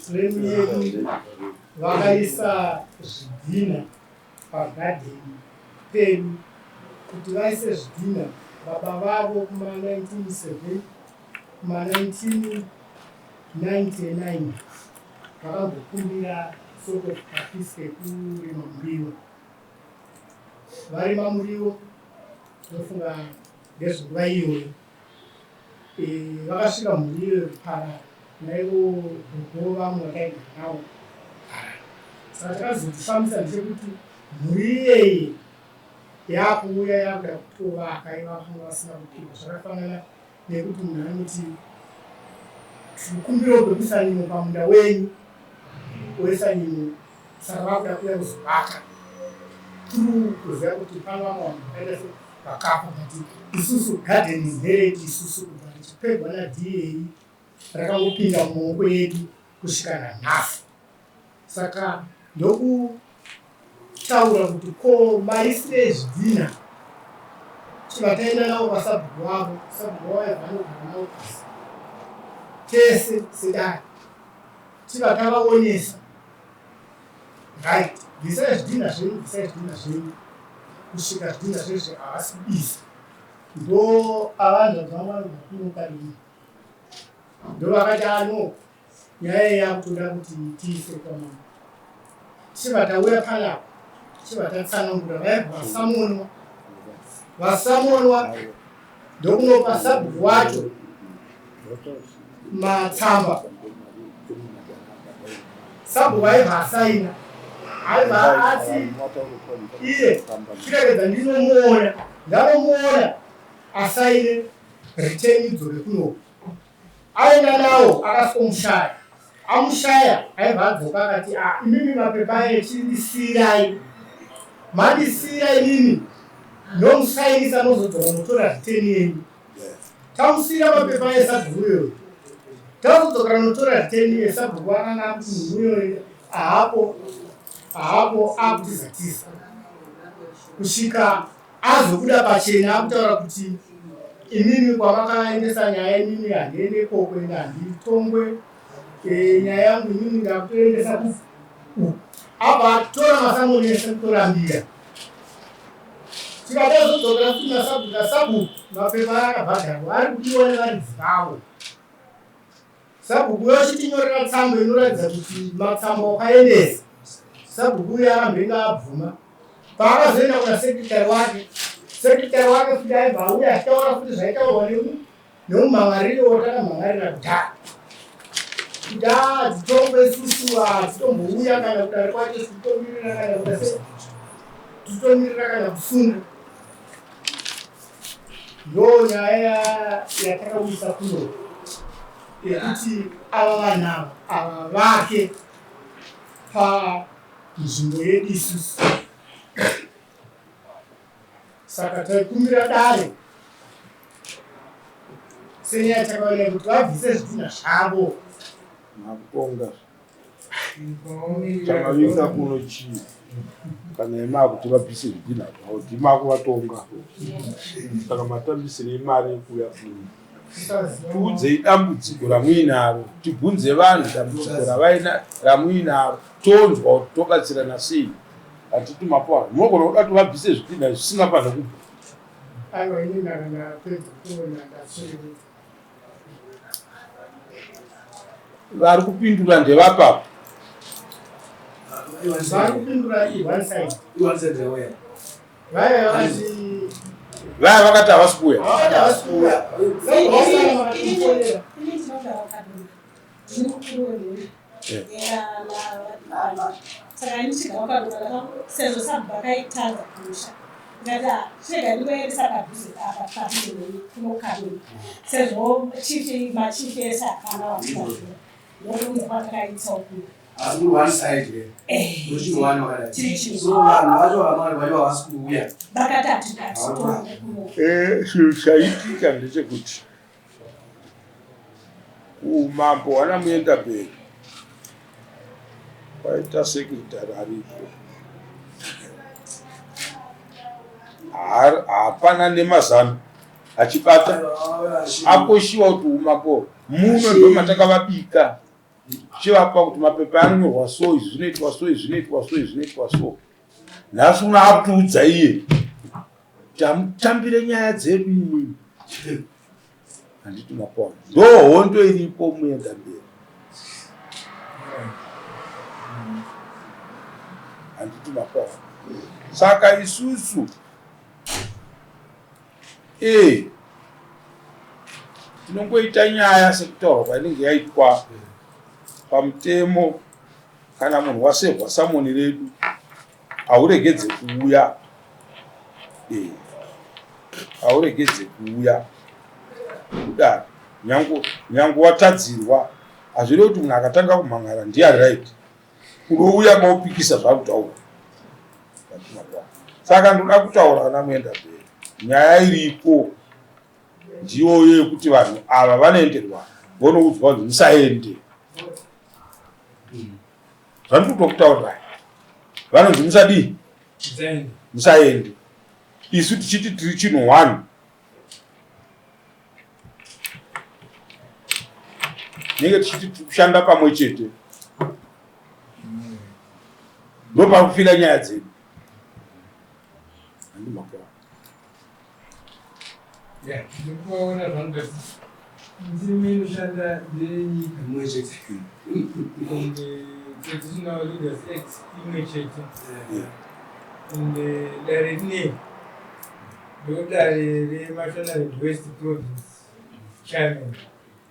Frame yedu vakaisa zvidhina pagadheni pedu kuti vaise zvidhina baba vavo kuma 19 kuma 1999 vakambokumbira sort of kapisi kekurima muriwo. Varima muriwo ndofunga ndezvenguva iyoyo vakasvika mhuri iyoyo kuparara naivo gogo vamwe vataigara navo kuparara. Saka chakazotifambisa ndechekuti mhuri iyeye yakuuya yakuda kutovaka ivo vakanga vasina kupihwa zvakafanana nekuti munhu anoti tikukumbirawo pekuisa nyimo pamunda wenyu oisa nyimo saka vakuda kuuya kuzovaka through kuziva kuti pano vamwe vanhu vakaita se vakafa but isusu garden nderedu isusu kubva richipegwa naDA rakangopinda mumaoko edu kusvika nanhasi. Saka ndokutaura kuti ko maisirei zvidhina chibva taenda navo kwasabhuku wavo, sabhuku wavo aibva anogara navo pasi tese sedare chibva tavaonesa right bvisai zvidhina zvenyu bvisai zvidhina zvenyu kusvika zvidhina zvezve havasi kubisa ndo avanhu vangu vanobva kuno kadii ndovakati ano Nyaya iyi yakutoda kuti tiise kwamambo. Tichibva tauya panapa tichibva tatsanangura vaibva vasamonwa vasamonwa ndokunopa sabhuku wacho matsamba sabhuku aibva asaina aibva ati iye chiregedza ndinomuona ndanomuona asaine return idzoke kunoku Aenda nawo akasikomushaya. Amushaya aibva adzoka akati ah, imimi mapepa aye chindisiirai. Mandisiira imimi nomusainisa mozodzoka motora riteni yenyu. Tamusiira mapepa aye sabhuku uyoyo. Tazodzokera notora riteni yesabhuku akanga akuti munhu uyoyo ahapo ahapo akutiza tiza kusvika Azobuda pachena akutaura kuti imimi kwamakaendesa nyaya imimi handiende ikoko ende handitongwe e, nyaya yangu imimi ndakutoendesa ku apa atora masamoni ese kutorambira tikatazodzokera futi masabhuku nasabhuku mapepa akabhadharwa ari kudiwa nevaridzi vavo Sabhuku uyo achitinyorera tsamba inoratidza kuti matsamba wakaendesa. Sabhuku uyo akambenge abvuma. Paakazoenda kuna secretary wake, secretary wake futi aibva auya achitaura futi zvaitaurwa nemumhan'ariri watakamhan'arira kudhara. Kuti haa dzitongwe isusu hadzitombouya kana kudare kwacho titomirira kana kuda se titomirira kana kusunga. Ndo nyaya yatakauyisa kuno yekuti ava vanhu ava ava vake panzvimbo yedu isusu saka taikumbira dare senyaya takaona kuti vabvise zvidhinha zvavo makutonga Chamavisa kuno chii kana imi makuti vabvise zvidhinha zvavo ndimi makuvatonga saka matambisirei mari yekuuya kuno tiudzei dambudziko ramuinaro tibvunze vanhu dambudziko ramuinaro tonzwa kuti tobatsirana sei hatiti mapoa munogona kuda kuti vabvise zvidhinha zvisina panhu kubva Aiwa ini ndanga ndapedza kuona ndaswera. Vari kupindura ndevapapo. Vari kupindura i one side. One side yawaya. Vaya vakati vaya vakati havasi kuuya. Vakati havasi kuuya. Saka ndichiga wakadora sezvo sabhuku akaitadza kumusha ndikati ah, chirega ndingoendesa padhuze apa padhuze neni kunokanini sezvo chifi machifi ese hapana watikaziva ndokuudza kwatakaita uku asi kuri one side ke Eh. kuri chinhu one wakadai Chiri chinhu. so vanhu vacho vamwari vacho havasi kuuya vakati hatitoone kuno Eh, chinhu chaitika ndechekuti Umambo hwana Muendamberi kwaita secretary aripo hapana nemazano. Achibata akoshiwa kuti umambo muno ndo matakavabika chivapa kuti mapepa anonyorwa so izvi zvinoitwa so izvi zvinoitwa so izvi zvinoitwa so nhasi uno akutiudza iye kuti hamutambire nyaya dzedu imimi handiti mapona ndo hondo iripo muenda mberi handiti mapona saka isusu ee tinongoita nyaya sekutaurwa kwainenge yaitwa pamutemo kana munhu wasevhwa samoni redu hauregedze kuuya ee hauregedze kuuya kudaro nyange watadzirwa hazvirevi kuti munhu akatanga kumhan'ara ndiye ari right unouya maupikisa zvakutaura saka ndoda kutaura ana muenda mberi nyaya iripo ndiyoyo yekuti vanhu ava vanoenderwa vonoudzwa kunzi musaende zvandiri kutokutaurirai vanonzi musadii musaende isu tichiti tiri chinhu one nenge tichiti tiri kushanda pamwe chete ndopakufira nyaya dzedu handimakora ndikuvaona zvanoda ndimi inoshanda ndeyenyika imwe chete and Traditional Leaders Act imwe chete and dare rineri ndodare reMashonaland West Province chairman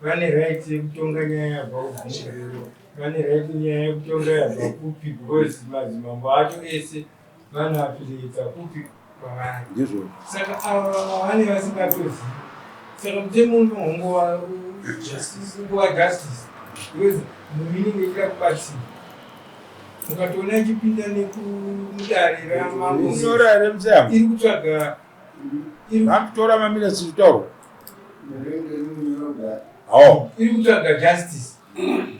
vane right yekutonga nyaya yabva kubvunga vane right nyaya yekutonga yabva kupi because madzimambo acho ese vanoafiliata kupi kwavari ndizvo saka ava vane vasingatozivi saka mutemo unongova ungova justice because munhu inenge ichida kubatsira mukatoona ichipinda nekumudare ramambo unyora here mzee iri kutsvaga vakutora maminetsi kutaurwa oh. iri kutsvaga justice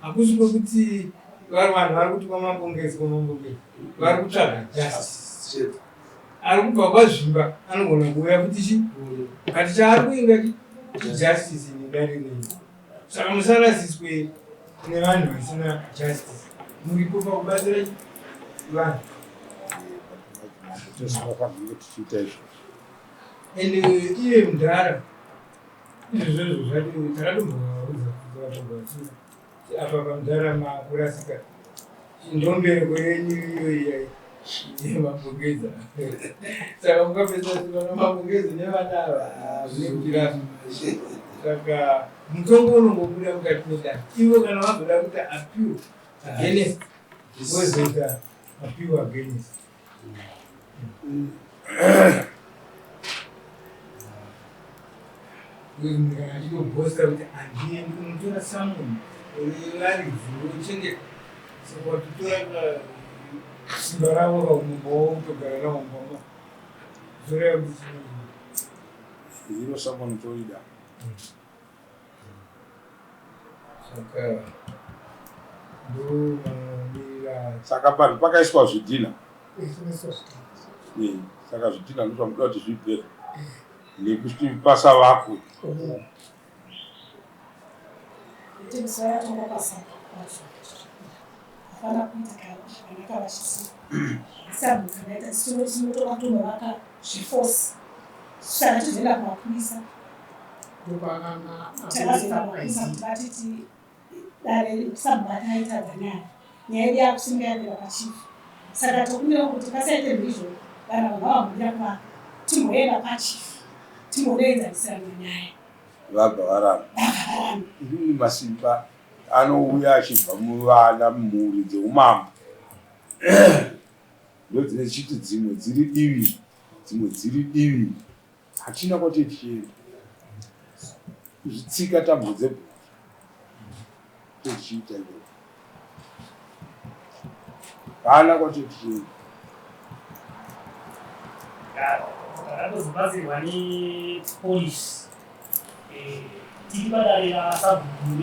hakusi kwekuti vari vanhu vari kuti kwamambongezi kwamambongezi vari kutsvaga justice ari kubva kwazvimba anogona kuuya kuti chi but chaari kuinga chijustice nedare nei saka musarasiswe nevanhu vasina justice muripo pakubatsira vanhu and iye mudhara izvozvozvo zvacho takatombovaudza kuti vatombovachiva apa pamudhara makurasika ndombereko yenyu iyo iya yemambongeza saka mukapedza vana mambongezi nevana ava zvinekutirasa saka mutongo unongobuda mukati medare ivo kana vazoda kuita appeal against vozoita appeal against Kana achitobhosta kuti handiendi unotora samoni varidzi vochengeta saka watotora simba ravo kaumumba wotogara navo mumba zoreva kuti iro samoni toida Saka ndomamirira. Saka panhu pakaiswa zvidhina. Eh, saka zvidhina ndozvamuda kuti zvibve nekuti pasa vako. Hapana kuita zvakanaka vachisiya. Sabhuku ndaita tinotovatovaka zveforce. Saka tizoenda kumapurisa. Takazoenda kumapurisa kuti vatiti dare sabhuku ataitadza nyaya. Nyaya yedu yakusimuka yakuenda kwachief. Saka tokumbira kuti pasaite mhizho vanhu ava ngavambomira kuvaka timboenda kwachief timbonoenzanisirana nyaya. Vabva varamba. Vabva varamba. Imimi masimba anouya achibva muvana mhuri dzeumambo ndodzine chiti dzimwe dziri divi dzimwe dziri divi hatina kwatiri tichienda kuzvitsika tambo dzebhutsu tichiita ikoko hana kwatiri tichienda Takatozobatsirwa nepolice eh, tiri padare rasabhuku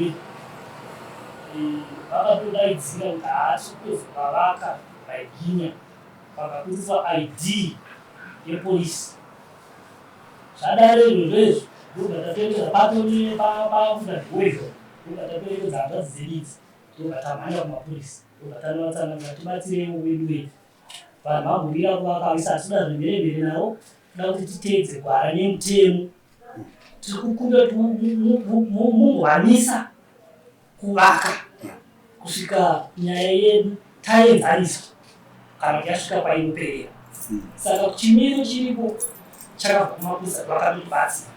eh, vakatodaidzira kuti haasi kutozopavaka vaiginya vakakutiswa ID yepolice zvadaro izvozvo izvo. Ndobva tatoendesa patone pakuda dhoizvo, ndobva tatorekedza hanzvadzi dzedu idzi, ndobva tamhanya kumapurisa, ndobva tanovatsanangura tibatsireiwo wedu wedu. Vanhu vambomira kuvaka vese, hatitoda zvemheremhere navo, toda kuti titeedze gwara nemutemo. Tiri kukumbira kuti mungwamisa kuvaka kusvika nyaya yedu taenzaniswa kana kuti yasvika painoperera. Saka chimiro chiripo chakabva kumapurisa, vakatotibatsira.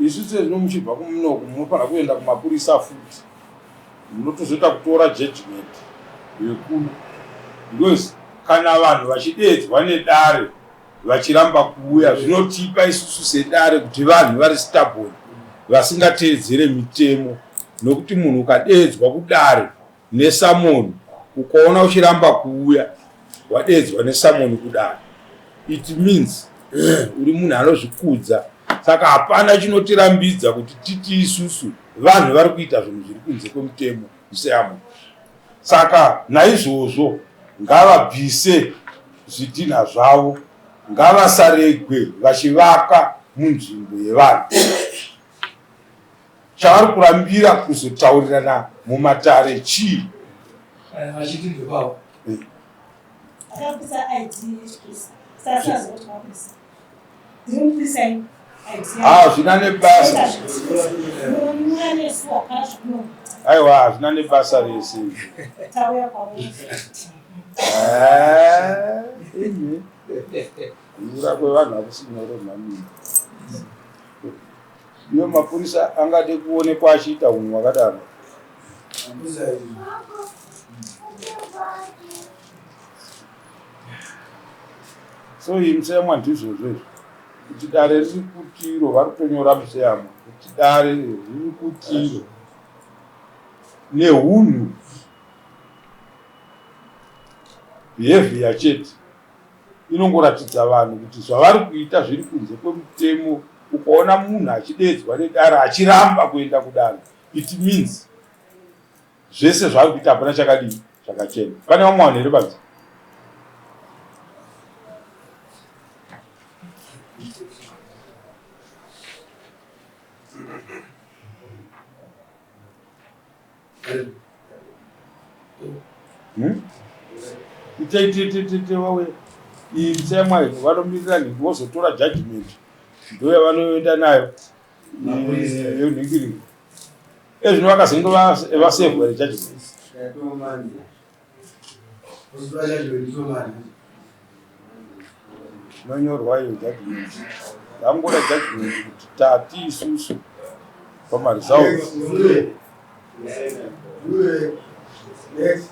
Isu sezvino muchibva kumunoku munofanira kuenda kumapurisa futi, munotozoita kutora judgment yekuno, because kana vanhu vachideedzwa nedare vachiramba kuuya, zvinotipa isusu sedare kuti vanhu vari stubborn, vasingateedzere mitemo. Nokuti munhu ukadeedzwa kudare nesummon, ukaona uchiramba kuuya wadeedzwa nesummon kudare, it means uri munhu anozvikudza. Saka hapana chinotirambidza kuti titi isusu vanhu vari kuita zvinhu zviri kunze kwemutemo museamo. Saka naizvozvo ngavabvise zvidhinha zvavo, ngavasaregwe vachivaka munzvimbo yevanhu. Chavari kurambira kuzotaurirana mumatare chii? Vachiti ndekwavo. Akabvisa ID yechipurisa. Sasa azoti mapurisa. Ndiri mupurisa ini. Hazvina nebasa. Munonyura nesu hapana zvamunoita. Aiwa, hazvina nebasa rese. Tauya kwauri. Imi kunyura kwevanhu hakusi nyore mhani. Iyo mapurisa angade kuonekwa achiita unhu hwakadaro? So iyi museyamwa ndizvozvo izvi kuti dare riri kutiro, vari kutonyora museyamwa kuti dare riri kutiro nehunhu, behavior chete inongoratidza vanhu kuti zvavari kuita zviri kunze kwemutemo. Ukaona munhu achideedzwa nedare achiramba kuenda kudare, it means zvese zvaari kuita hapana chakadii chakachena. Pane vamwe vanhu here panze? Iteiteteite vauye iyi mutsemwa iyi, vanomirira nhingi vozotora judgment, ndo yavanoenda nayo yonhingiriro. Ezvino vakazenge vasevhwa rejudgment. Inonyorwa iyo judgment, yangoda judgment kuti tati isusu pamaresults. Next.